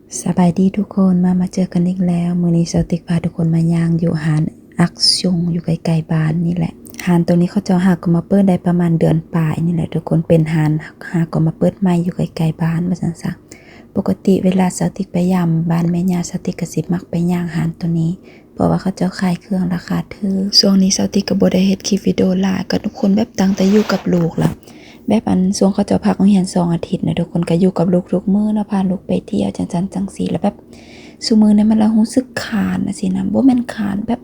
ສະບາຍດີທຸກຄົນ ມາ ມາເຈີກັນອີກແລ້ວ. ມື້ນີ້ສາວຕິກພາທຸກຄົນມາຍ່າງຢູ່ຮ້ານອັກຊົງ ຢູ່ໃກ້ໆບ້ານນີ້ແຫຼະ. ຮ້ານໂຕນີ້ເຂົາເຈົ້າຫາກໍມາເປີດໄດ້ປະມານເດືອນປາຍນີ້ແຫຼະທຸກຄົນ, ເປັນຮ້ານຫາກໍມາເປີດໃໝ່ຢູ່ໃກ້ໆບ້ານວ່າຊັ້ນຊະ. ປົກກະຕິເວລາສາວຕິກໄປຢາມບ້ານແມ່ຍ່າ ສາວຕິກກໍຊິມັກໄປຍ່າງຮ້ານໂຕນີ້ ເພາະວ່າເຂົາເຈົ້າຂາຍເຄື່ອງລາຄາຖືກ. ຊ່ວງນີ້ສາວຕິກກໍບໍ່ໄດ້ເຮັດຄລິບວິດີໂອຫຼາຍ ກໍທຸກຄົນແບບຕັ້ງແຕ່ຢູ່ກັບລູກລະ ແບບອັນຊ່ວງເຂົາເຈົ້າພັກໂຮງຮຽນສອງອາທິດນະທຸກຄົນ ກໍຢູ່ກັບລູກທຸກມື້ເນາະ ພາລູກໄປທ່ຽວຈັ່ງຊັ້ນຈັ່ງຊີ້ ລະແບບຊຸມື້ນີ້ມັນລະຮູ້ສຶກຄ້ານຈັ່ງຊີ້ນະ ບໍ່ແມ່ນຄ້ານແບບ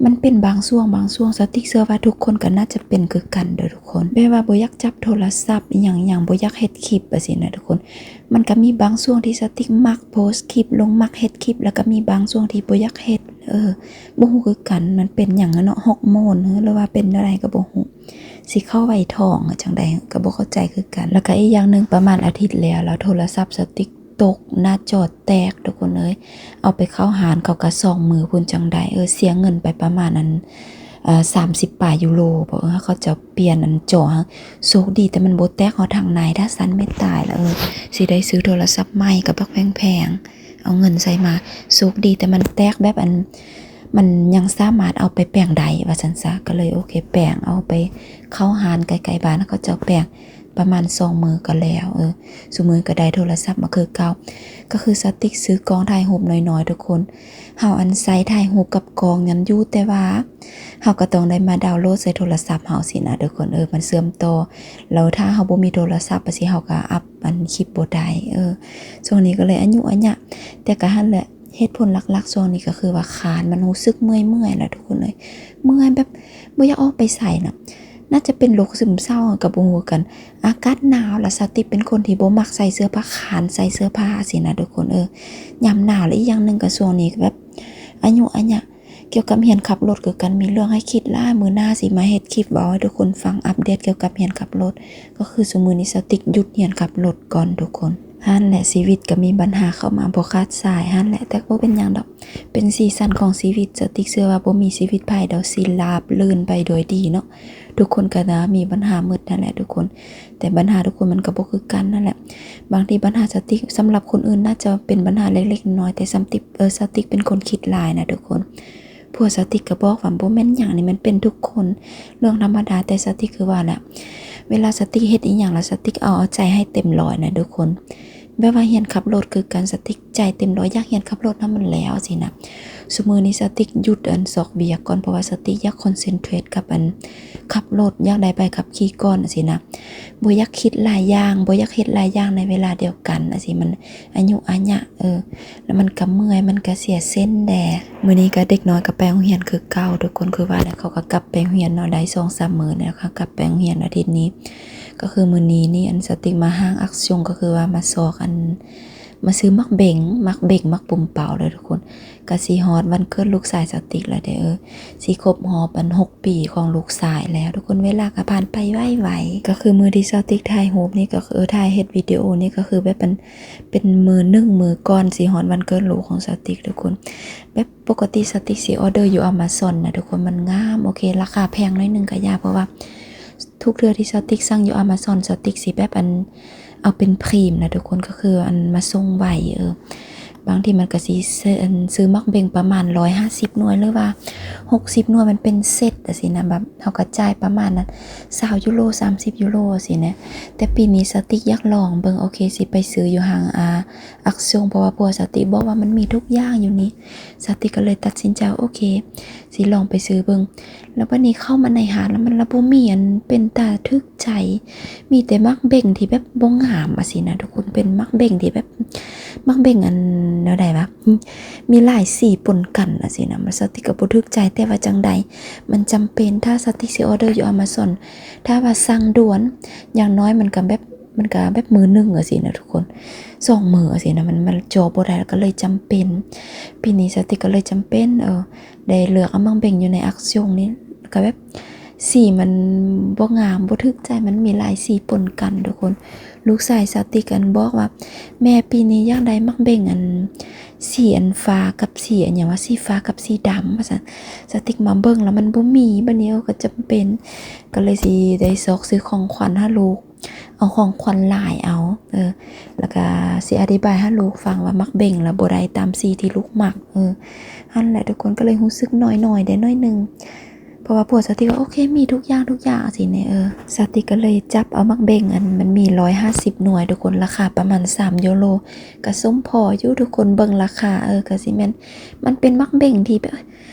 ມັນເປັນບາງຊ່ວງບາງຊ່ວງ ສາວຕິກເຊື່ອວ່າທຸກຄົນກໍໜ້າຈະເປັນຄືກັນເດີທຸກຄົນ ແບບວ່າບໍ່ຢາກຈັບໂທລະສັບອີ່ຫຍັງໆ ບໍ່ຢາກເຮັດຄລິບຈັ່ງຊີ້ນະທຸກຄົນ. ມັນກໍມີບາງຊ່ວງທີ່ສາວຕິກມັກໂພສຄລິບລົງ ມັກເຮັດຄລິບ ລະກໍມີບາງຊ່ວງທີ່ບໍ່ຢາກເຮັດ ເອີ ບໍ່ຮູ້ຄືກັນ ມັນເປັນຫຍັງເນາະ ຮອກໂມນ ຫຼືວ່າເປັນແນວໃດກໍບໍ່ຮູ້ ຊິເຂົ້າໄວທ້ອງ ຫຼືຈັ່ງໃດກໍບໍ່ເຂົ້າໃຈຄືກັນ. ລະກະອີກຢ່າງໜຶ່ງ ປະມານອາທິດແລ້ວ ລະໂທລະສັບສາວຕິກຕົກ ໜ້າຈໍແຕກທຸກຄົນເອີຍ. ເອົາໄປເຂົ້າຮ້ານເຂົາກະສອງມື້ພຸ້ນຈັ່ງໄດ້ ເອີ ເສຍເງິນໄປປະມານອັນ ເອີ ສາມສິບປາຍຢູໂຣບໍ ເອີ ເຂົາເຈົ້າປ່ຽນອັນຈໍໃຫ້. ໂຊກດີແຕ່ມັນບໍ່ແຕກຮອດທາງໃນ ຖ້າຊັ້ນແມ່ນຕາຍລະ ເອີ ຊິໄດ້ຊື້ໂທລະສັບໃໝ່ກະບັກແພງໆ ເອົາເງິນໃສ່ມາ. ໂຊກດີແຕ່ມັນແຕກແບບອັນ ມັນຍັງສາມາດເອົາໄປແປງໄດ້ວ່າຊັ້ນຊະ ກໍເລີຍໂອເຄ ແປງ ເອົາໄປເຂົ້າຮ້ານໃກ້ໆບ້ານ ເຂົາເຈົ້າແປງປະມານສອງມື້ກໍແລ້ວ. ເອີ ຊຸມື້ກໍໄດ້ໂທລະສັບມາຄືເກົ່າ ກໍຄືສາວຕິກຊື້ກ້ອງຖ່າຍຮູບນ້ອຍໆທຸກຄົນ. ເຮົາອັນໃຊ້ຖ່າຍຮູບກັບກ້ອງນັ້ນຢູ່ ແຕ່ວ່າເຮົາກໍຕ້ອງໄດ້ມາດາວໂຫຼດໃສ່ໂທລະສັບເຮົາຊີ້ນະທຸກຄົນ ເອີ ມັນເຊື່ອມຕໍ່. ແລ້ວຖ້າເຮົາບໍ່ມີໂທລະສັບຈັ່ງຊີ້ ເຮົາກໍອັບອັນຄລິບບໍ່ໄດ້ ເອີ ຊ່ວງນີ້ກໍເລີຍອາຍຸອາຍະ ແຕ່ກໍຫັ້ນແຫຼະ ເຫດຜົນຫຼັກໆຊ່ວງນີ້ກໍຄືວ່າຄ້ານ ມັນຮູ້ສຶກເມື່ອຍໆລະທຸກຄົນເອີຍ ເມື່ອຍແບບບໍ່ຢາກອອກໄປໃສນະ ໜ້າຈະເປັນໂລກຊຶມເສົ້າກໍບໍ່ຮູ້ຄືກັນ. ອາກາດໜາວລະ ສາວຕິກເປັນຄົນທີ່ບໍ່ມັກໃສ່ເສື້ອຜ້າ ຄ້ານໃສ່ເສື້ອຜ້າຊີ້ນະທຸກຄົນເອີຍ ຍາມໜາວ. ລະອີກຢ່າງໜຶ່ງກໍຊ່ວງນີ້ແບບອາຍຸອາຍະ ກ່ຽວກັບຮຽນຂັບລົດຄືກັນ ມີເລື່ອງໃຫ້ຄິດຫຼາຍ. ມື້ໜ້າຊິມາເຮັດຄລິບເວົ້າໃຫ້ທຸກຄົນຟັງ ອັບເດດກ່ຽວກັບຮຽນຂັບລົດ ກໍຄືຊຸມື້ນີ້ສາວຕິກຢຸດຮຽນຂັບລົດກ່ອນທຸກຄົນ. ຫັ້ນແຫຼະ ຊີວິດກໍມີບັນຫາເຂົ້າມາບໍ່ຂາດສາຍຫັ້ນແຫຼະ ແຕ່ກໍບໍ່ເປັນຫຍັງດອກ ເປັນສີສັນຂອງຊີວິດ. ສາວຕິກເຊື່ອວ່າບໍ່ມີຊີວິດໃຜດອກຊິລາບລື່ນໄປໂດຍດີເນາະ ທຸກຄົນກໍຈະມີບັນຫາໝົດຫັ້ນແຫຼະທຸກຄົນ ແຕ່ບັນຫາທຸກຄົນມັນກໍບໍ່ຄືກັນຫັ້ນແຫຼະ. ບາງທີບັນຫາສາວຕິກສຳລັບຄົນອື່ນໜ້າຈະເປັນບັນຫາເລັກໆນ້ອຍໆ ແຕ່ສຳຕິກ ເອີ ສາວຕິກເປັນຄົນຄິດຫຼາຍນະທຸກຄົນ. ຜົວສາວຕິກກໍບອກວ່າບໍ່ແມ່ນຫຍັງນີ້ ມັນເປັນທຸກຄົນ ເລື່ອງທຳມະດາ. ແຕ່ສາວຕິກຄືວ່າແຫຼະ ເວລາສາວຕິກເຮັດອີ່ຫຍັງລະ ສາວຕິກເອົາ ເອົາໃຈໃຫ້ເຕັມຮ້ອຍນະທຸກຄົນ ແບບວ່າຮຽນຂັບລົດຄືກັນ ສາວຕິກໃຈເຕັມຮ້ອຍ ຢາກຮຽນຂັບລົດນຳມັນແລ້ວຊີ້ນະ. ຊຸມື້ນີ້ສາວຕິກຢຸດອັນຊອກວຽກກ່ອນ ເພາະວ່າສາວຕິກຢາກຄອນເຊັນເທຣດກັບອັນຂັບລົດ ຢາກໄດ້ໃບຂັບຂີ່ກ່ອນຊີ້ນະ ບໍ່ຢາກຄິດຫຼາຍຢ່າງ ບໍ່ຢາກເຮັດຫຼາຍຢ່າງໃນເວລາດຽວກັນຈັ່ງຊີ້ ມັນ ອາຍຸອາຍະ ເອີ ແລ້ວມັນກະເມື່ອຍ ມັນກະເສຍເສັ້ນແດ່. ມື້ນີ້ກະເດັກນ້ອຍກະໄປໂຮງຮຽນຄືເກົ່າທຸກຄົນ ຄືວ່າແຫຼະ ເຂົາກະກັບໄປໂຮງຮຽນເນາະ ໄດ້ສອງສາມມື້ແລ້ວ ເຂົາກັບໄປໂຮງຮຽນອາທິດນີ້ ກໍຄືມື້ນີ້ນີ້ ອັນສາວຕິກມາຫ້າງອັກຊົງ ກໍຄືວ່າມາຊອກອັນ ມາຊື້ໝາກເບັງ ໝາກເບັງ ໝາກປຸມເປົາເດີທຸກຄົນ. ກະຊິຮອດວັນເກີດລູກຊາຍສາວຕິກແລ້ວເດີ ເອີ ຊິຄົບຮອບອັນຫົກປີຂອງລູກຊາຍແລ້ວທຸກຄົນ ເວລາກະຜ່ານໄປໄວໆ. ກໍຄືມື້ທີ່ສາວຕິກຖ່າຍຮູບນີ້ ກໍຄື ເອີ ຖ່າຍເຮັດວິດີໂອນີ້ ກໍຄືແບບມັນ ເປັນມື້ໜຶ່ງມື້ກ່ອນຊິຮອດວັນເກີດລູກຂອງສາວຕິກທຸກຄົນ. ແບບປົກກະຕິສາວຕິກຊິອໍເດີຢູ່ອາມາຊອນນະທຸກຄົນ ມັນງາມ ໂອເຄ ລາຄາແພງໜ້ອຍໜຶ່ງກະຢ່າ ເພາະວ່າທຸກເທື່ອທີ່ສາວຕິກສັ່ງຢູ່ອາມາຊອນ ສາວຕິກຊິແບບອັນ ເອົາເປັນພຣີມນະທຸກຄົນ ກໍຄືອັນມາສົ່ງໄວ ເອີ ບາງທີມັນກະຊິ ອັນ ຊື້ໝາກເບັງປະມານຮ້ອຍຫ້າສິບໜ່ວຍ ຫຼືວ່າຫົກສິບໜ່ວຍ ມັນເປັນເຊັດຈັ່ງຊີ້ນະ ແບບເຮົາກະຈ່າຍປະມານນັ້ນ ຊາວຢູໂຣ ສາມສິບຢູໂຣຊີ້ນະ. ແຕ່ປີນີ້ສາວຕິກຢາກລອງເບິ່ງ ໂອເຄ ຊິໄປຊື້ຢູ່ຫ້າງ ອາ ອັກຊົງ ເພາະວ່າຜົວສາວຕິກບອກວ່າມັນມີທຸກຢ່າງຢູ່ນີ້ ສາວຕິກກໍເລີຍຕັດສິນໃຈ ໂອເຄ ຊິລອງໄປຊື້ເບິ່ງ. ແລ້ວບາດນີ້ເຂົ້າມາໃນຮ້ານ ແລ້ວມັນລະບໍ່ມີອັນເປັນຕາຖືກໃຈ ມີແຕ່ໝາກເບັງທີ່ແບບບໍ່ງາມຈັ່ງຊີ້ນະທຸກຄົນ ເປັນໝາກເບັງທີ່ແບບ ໝາກເບັງອັນແນວໃດວະ ມີຫຼາຍສີປົນກັນຈັ່ງຊີ້ນະ ສາວຕິກກໍບໍ່ຖືກໃຈ ແຕ່ວ່າຈັ່ງໃດ ມັນຈຳເປັນ ຖ້າສາວຕິກຊິອໍເດີຢູ່ອາມາຊອນ ຖ້າວ່າສັ່ງດ່ວນ ຢ່າງໜ້ອຍມັນກໍແບບ ມັນກະແບບມື້ໜຶ່ງຈັ່ງຊີ້ນະທຸກຄົນ ສອງມື້ຈັ່ງຊີ້ນະ ມັນ ມັນເຈາະບໍ່ໄດ້ ກໍເລີຍຈຳເປັນ ປີນີ້ສາວຕິກກໍເລີຍຈຳເປັນ ເອີ ໄດ້ເລືອກເອົາໝາກເບັງຢູ່ໃນອັກຊົງນີ້ ກະແບບສີມັນບໍ່ງາມ ບໍ່ຖືກໃຈ ມັນມີຫຼາຍສີປົນກັນທຸກຄົນ. ລູກຊາຍສາວຕິກອັນບອກວ່າ ແມ່ ປີນີ້ຢາກໄດ້ໝາກເບັງອັນ ສີອັນຟ້າກັບສີອັນຫຍັງວ່າ ສີຟ້າກັບສີດຳວ່າຊັ້ນ. ສາວຕິກມາເບິ່ງແລ້ວມັນບໍ່ມີ ບາດນີ້ ເອີ ກໍຈຳເປັນ ກໍເລີຍຊິໄດ້ຊອກຊື້ຂອງຂວັນໃຫ້ລູກ ເອົາຂອງຂວັນຫຼາຍເອົາ ເອີ ແລ້ວກໍຊິອະທິບາຍໃຫ້ລູກຟັງວ່າມັກເບັ່ງແລ້ວບໍ່ໄດ້ຕາມສີທີ່ລູກມັກ ເອີ ຫັ້ນແຫຼະທຸກຄົນ ກໍເລີຍຮູ້ສຶກນ້ອຍໆ ໄດ້ໜ້ອຍໜຶ່ງ. ເພາະວ່າຜົວສາວຕິກວ່າ ໂອເຄ ມີທຸກຢ່າງ ທຸກຢ່າງ ຊີ້ນະ ເອີ ສາວຕິກກໍເລີຍຈັບເອົາໝາກເບັ່ງ ອັນມັນມີຮ້ອຍຫ້າສິບໜ່ວຍທຸກຄົນ ລາຄາປະມານສາມຢູໂຣ ກໍສົມພໍຢູ່ທຸກຄົນ ເບິ່ງລາຄາ ເອີ ກໍຊິແມ່ນ ມັນເປັນໝາກເບັ່ງທີ່ແບບ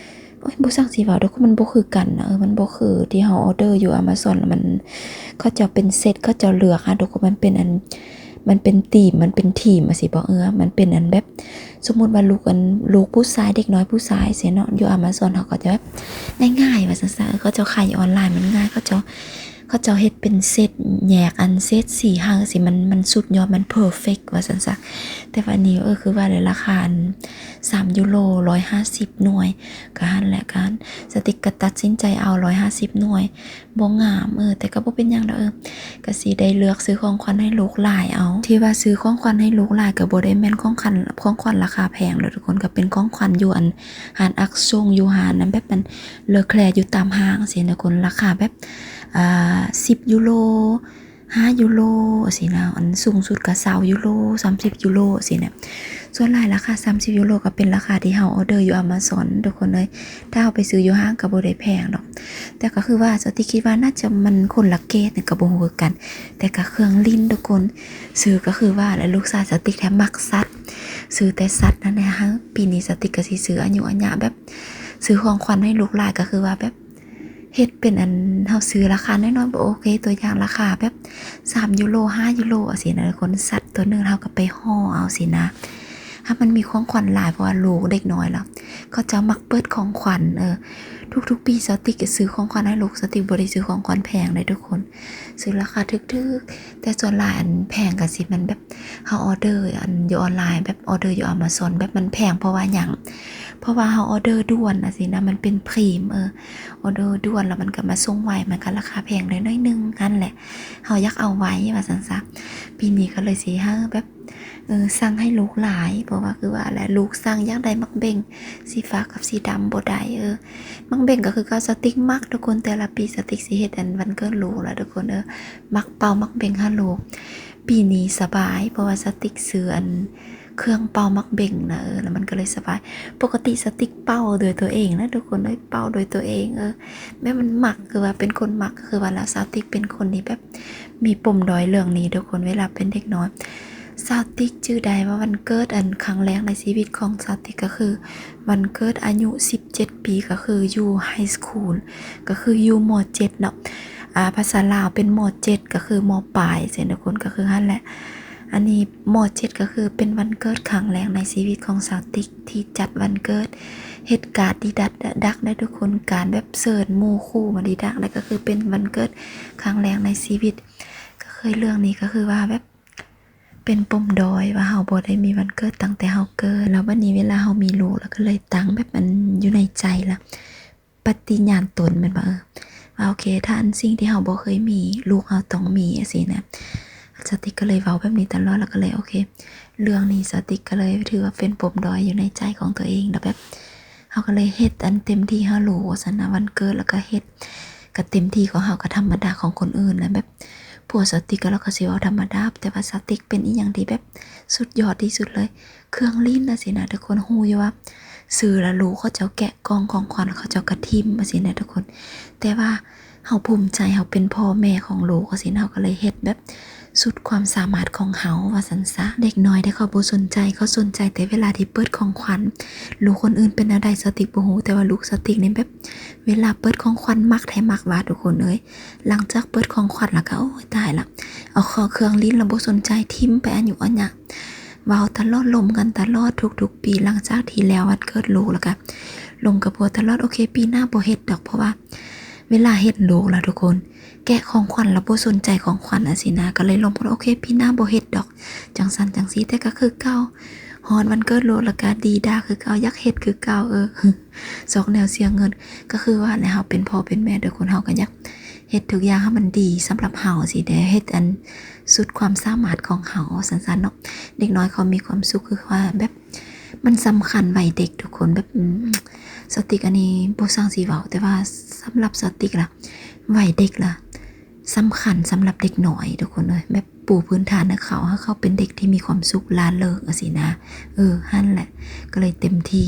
ໂອ້ຍ ບໍ່ຊ່າງຊິເວົ້າດອກ ມັນບໍ່ຄືກັນນະ ເອີ ມັນບໍ່ຄືທີ່ເຮົາອໍເດີຢູ່ອາມາຊອນ ແລ້ວມັນ ເຂົາເຈົ້າເປັນເຊັດ ເຂົາເຈົ້າເລືອກຫາທຸກຄົນ ມັນເປັນອັນ ມັນເປັນທີມ ມັນເປັນທີມ ວ່າຊີ້ບໍ ເອີ ມັນເປັນອັນແບບ ສົມມຸດວ່າລູກອັນ ລູກຜູ້ຊາຍ ເດັກນ້ອຍຜູ້ຊາຍຊີ້ເນາະ ຢູ່ອາມາຊອນເຂົາກໍຈະແບບງ່າຍໆ ວ່າຊັ້ນຊະ ເຂົາເຈົ້າຂາຍອອນລາຍມັນງ່າຍ ເຂົາເຈົ້າ ເຂົາເຈົ້າເຮັດເປັນເຊັດ ແຍກອັນເຊັດສີໃຫ້ຊີ້ ມັນ ມັນສຸດຍອດ ມັນເພີເຟັກ ວ່າຊັ້ນຊະ. ແຕ່ວ່າອັນນີ້ ເອີ ຄືວ່າແຫຼະ ລາຄາອັນສາມຢູໂຣ ຮ້ອຍຫ້າສິບໜ່ວຍ ກໍຫັ້ນແຫຼະ ກໍສາວຕິກກໍຕັດສິນໃຈເອົາຮ້ອຍຫ້າສິບໜ່ວຍ ບໍ່ງາມ ເອີ ແຕ່ກໍບໍ່ເປັນຫຍັງດອກ ເອີ ກໍຊິໄດ້ເລືອກຊື້ຂອງຂວັນໃຫ້ລູກຫຼາຍເອົາ. ທີ່ວ່າຊື້ຂອງຂວັນໃຫ້ລູກຫຼາຍກໍບໍ່ໄດ້ແມ່ນຂອງຂວັນ ຂອງຂວັນລາຄາແພງດອກທຸກຄົນ ກໍເປັນຂອງຂວັນຢູ່ອັນຮ້ານອັກຊົງ ຢູ່ຮ້ານອັນແບບມັນເລີແຄຢູ່ຕາມຫ້າງຊີ້ນະທຸກຄົນ ລາຄາແບບ ອ່າ ສິບຢູໂຣ ຫ້າຢູໂຣ ຊີ້ນະ ອັນສູງສຸດກໍຊາວຢູໂຣ ສາມສິບຢູໂຣ ຊີ້ນະ. ສ່ວນຫຼາຍລາຄາສາມສິບຢູໂຣກໍເປັນລາຄາທີ່ເຮົາອໍເດີຢູ່ອາມາຊອນທຸກຄົນເອີຍ ຖ້າເຮົາໄປຊື້ຢູ່ຫ້າງກໍບໍ່ໄດ້ແພງດອກ ແຕ່ກໍຄືວ່າສາວຕິກຄິດວ່າໜ້າຈະມັນຄົນລະເກດ ກໍບໍ່ຮູ້ຄືກັນ ແຕ່ກໍເຄື່ອງຫຼິ້ນທຸກຄົນ ຊື້ກໍຄືວ່າແຫຼະ ລູກຊາຍສາວຕິກແທ້ມັກສັດ ຊື້ແຕ່ສັດນັ້ນແຫຼະ. ປີນີ້ສາວຕິກກໍຊິຊື້ອາຍຸອາຍະແບບ ຊື້ຂອງຂວັນໃຫ້ລູກຫຼາຍ ກໍຄືວ່າແບບ ເຮັດເປັນອັນ ເຮົາຊື້ລາຄານ້ອຍໆ ບໍ່ໂອເຄ ຕົວຢ່າງລາຄາແບບສາມຢູໂຣ ຫ້າຢູໂຣ ຈັ່ງຊີ້ນະ ຄົນສັດຕົວໜຶ່ງ ເຮົາກໍໄປຫໍ່ເອົາຊີ້ນະ ຖ້າມັນມີຂອງຂວັນຫຼາຍ ເພາະວ່າລູກເດັກນ້ອຍລະ ເຂົາເຈົ້າມັກເປີດຂອງຂວັນ ເອີ ທຸກໆປີສາວຕິກກໍຊື້ຂອງຂວັນໃຫ້ລູກ ສາວຕິກບໍ່ໄດ້ຊື້ຂອງຂວັນແພງເດ້ທຸກຄົນ ຊື້ລາຄາຖືກໆ ແຕ່ສ່ວນຫຼາຍອັນແພງກໍຊິແມ່ນແບບ ເຮົາອໍເດີອັນຢູ່ອອນລາຍ ແບບອໍເດີຢູ່ອາມາຊອນ ແບບມັນແພງ ເພາະວ່າຫຍັງ ເພາະວ່າເຮົາອໍເດີດ່ວນ ຈັ່ງຊີ້ນະ ມັນເປັນພຣີມ ເອີ ອໍເດີດ່ວນ ແລ້ວມັນກໍມາສົ່ງໄວ ມັນກໍລາຄາແພງໄດ້ໜ້ອຍໜຶ່ງຫັ້ນແຫຼະ ເຮົາຢາກເອົາໄວ ວ່າຊັ້ນຊະ. ປີນີ້ກໍເລີຍຊິໃຫ້ແບບ ເອີ ສັ່ງໃຫ້ລູກຫຼາຍ ເພາະວ່າຄືວ່າແຫຼະ ລູກສັ່ງຢາກໄດ້ໝາກເບັ່ງສີຟ້າກັບສີດຳບໍ່ໄດ້ ເອີ ໝາກເບັ່ງກໍຄືເກົ່າ ສາວຕິກມັກທຸກຄົນ ແຕ່ລະປີສາວຕິກຊິເຮັດອັນວັນເກີດລູກລະທຸກຄົນ ເອີ ມັກເປົ່າໝາກເບັ່ງໃຫ້ລູກ. ປີນີ້ສະບາຍ ເພາະວ່າສາວຕິກຊື້ອັນເຄື່ອງເປົ່າໝາກເບັ່ງນະ ເອີ ແລ້ວມັນກໍເລີຍສະບາຍ. ປົກກະຕິສາວຕິກເປົ່າໂດຍຕົວເອງນະທຸກຄົນເອີຍ ເປົ່າໂດຍຕົວເອງ ເອີ ແມ່ນມັນມັກ ຄືວ່າເປັນຄົນມັກ ຄືວ່າລະ ສາວຕິກເປັນຄົນທີ່ແບບມີປົມດ້ອຍເລື່ອງນີ້ທຸກຄົນ ເວລາເປັນເດັກນ້ອຍ ສາວຕິກຈື່ໄດ້ວ່າວັນເກີດອັນຄັ້ງແລກໃນຊີວິດຂອງສາວຕິກກໍຄື ວັນເກີດອາຍຸສິບເຈັດປີ ກໍຄືຢູ່ໄຮສະຄູນ ກໍຄືຢູ່ ມໍເຈັດ ເນາະ ອາ ພາສາລາວເປັນ ມໍເຈັດ ກໍຄື ມໍປາຍ ຊີ້ນະທຸກຄົນ ກໍຄືຫັ້ນແຫຼະ. ອັນນີ້ ມໍເຈັດ ກໍຄືເປັນວັນເກີດຄັ້ງແລກໃນຊີວິດຂອງສາວຕິກ ທີ່ຈັດວັນເກີດ ເຮັດກາດດີດັກໄດ້ທຸກຄົນ ການແບບເຊີນໝູ່ຄູ່ມາດີດັກ ແລ້ວກໍຄືເປັນວັນເກີດຄັ້ງແລກໃນຊີວິດ ກໍຄືເລື່ອງນີ້ກໍຄືວ່າແບບ ເປັນປົມດ້ອຍວ່າເຮົາບໍ່ໄດ້ມີວັນເກີດຕັ້ງແຕ່ເຮົາເກີດ ແລ້ວບັດນີ້ເວລາເຮົາມີລູກ ແລ້ວກໍເລີຍຕັ້ງແບບອັນຢູ່ໃນໃຈລະ ປະຕິຍານຕົນແມ່ນບໍ່ ເອີ ວ່າໂອເຄ ຖ້າອັນສິ່ງທີ່ເຮົາບໍ່ເຄີຍມີ ລູກເຮົາຕ້ອງມີ ຈັ່ງຊີ້ນະ ສາວຕິກກໍເລີຍເວົ້າແບບນີ້ຕະຫຼອດ ແລ້ວກໍເລີຍໂອເຄ ເລື່ອງນີ້ສາວຕິກກໍເລີຍຖືວ່າເປັນປົມດ້ອຍຢູ່ໃນໃຈຂອງຕົວເອງ ແລ້ວແບບ ເຮົາກໍເລີຍເຮັດອັນເຕັມທີ່ໃຫ້ລູກວ່າຊັ້ນນະ ວັນເກີດ ແລ້ວກໍເຮັດ ກໍເຕັມທີ່ຂອງເຮົາ ກໍທຳມະດາຂອງຄົນອື່ນນະ ແບບ ຜົວສາວຕິກກໍ ລາວກໍຊິເວົ້າທຳມະດາ ແຕ່ວ່າສາວຕິກເປັນອີ່ຫຍັງທີ່ແບບສຸດຍອດທີ່ສຸດເລີຍ ເຄື່ອງຫຼິ້ນຈັ່ງຊີ້ນະ ທຸກຄົນຮູ້ຢູ່ວ່າ ຊື້ແລ້ວລູກເຂົາເຈົ້າແກະກ່ອງຂອງຂວັນ ເຂົາເຈົ້າກໍຖິ້ມຈັ່ງຊີ້ນະທຸກຄົນ ແຕ່ວ່າ ເຮົາພູມໃຈ ເຮົາເປັນພໍ່ແມ່ຂອງລູກ ຈັ່ງຊີ້ນະ ເຮົາກໍເລີຍເຮັດແບບສຸດຄວາມສາມາດຂອງເຮົາ ວ່າຊັ້ນຊະ. ເດັກນ້ອຍເດ້ ເຂົາບໍ່ສົນໃຈ ເຂົາສົນໃຈແຕ່ເວລາທີ່ເປີດຂອງຂວັນ ລູກຄົນອື່ນເປັນແນວໃດສາວຕິກບໍ່ຮູ້ ແຕ່ວ່າລູກສາວຕິກນີ້ແບບ ເວລາເປີດຂອງຂວັນມັກແທ້ມັກວ່າ ທຸກຄົນເອີຍ ຫຼັງຈາກເປີດຂອງຂວັນແລ້ວກໍ ໂອ້ຍ ຕາຍລະ ເອົາເຄື່ອງຫຼິ້ນແລ້ວບໍ່ສົນໃຈ ຖິ້ມໄປອາຍຸອາຍະ ເວົ້າຕະຫຼອດ ລົມກັນຕະຫຼອດ ທຸກໆປີ ຫຼັງຈາກທີ່ແລ້ວວັນເກີດລູກ ແລ້ວກໍລົມກັບຜົວຕະຫຼອດ ໂອເຄ ປີໜ້າບໍ່ເຮັດດອກ ເພາະວ່າ ເວລາເຫັນລູກລະທຸກຄົນ ແກະຂອງຂວັນລະບໍ່ສົນໃຈຂອງຂວັນ ຈັ່ງຊີ້ນະ ກໍເລີຍລົມກັນ ໂອເຄ ປີໜ້າບໍ່ເຮັດດອກ ຈັ່ງຊັ້ນຈັ່ງຊີ້ ແຕ່ກໍຄືເກົ່າ ຮອດວັນເກີດລູກລະກະດີດາຄືເກົ່າ ຢາກເຮັດຄືເກົ່າ ເອີ ຊອກແນວເສຍເງິນ ກໍຄືວ່າແຫຼະ ເຮົາເປັນພໍ່ເປັນແມ່ທຸກຄົນ ເຮົາກໍຢາກເຮັດທຸກຢ່າງໃຫ້ມັນດີສຳລັບເຮົາ ຊິໄດ້ເຮັດອັນສຸດຄວາມສາມາດຂອງເຮົາ ວ່າຊັ້ນໆເນາະ ເດັກນ້ອຍເຂົາມີຄວາມສຸກຄືວ່າແບບ ມັນສຳຄັນໄວເດັກທຸກຄົນ ແບບ ອືມ ສາວຕິກອັນນີ້ບໍ່ຊ່າງຊິເວົ້າ ແຕ່ວ່າສຳລັບສາວຕິກລະ ໄວເດັກລະ ສຳຄັນສຳລັບເດັກນ້ອຍທຸກຄົນເອີຍ ແບບປູພື້ນຖານໃຫ້ເຂົາ ໃຫ້ເຂົາເປັນເດັກທີ່ມີຄວາມສຸກ ລ່າເລີງ ຈັ່ງຊີ້ນະ ເອີ ຫັ້ນແຫຼະ ກໍເລີຍເຕັມທີ່.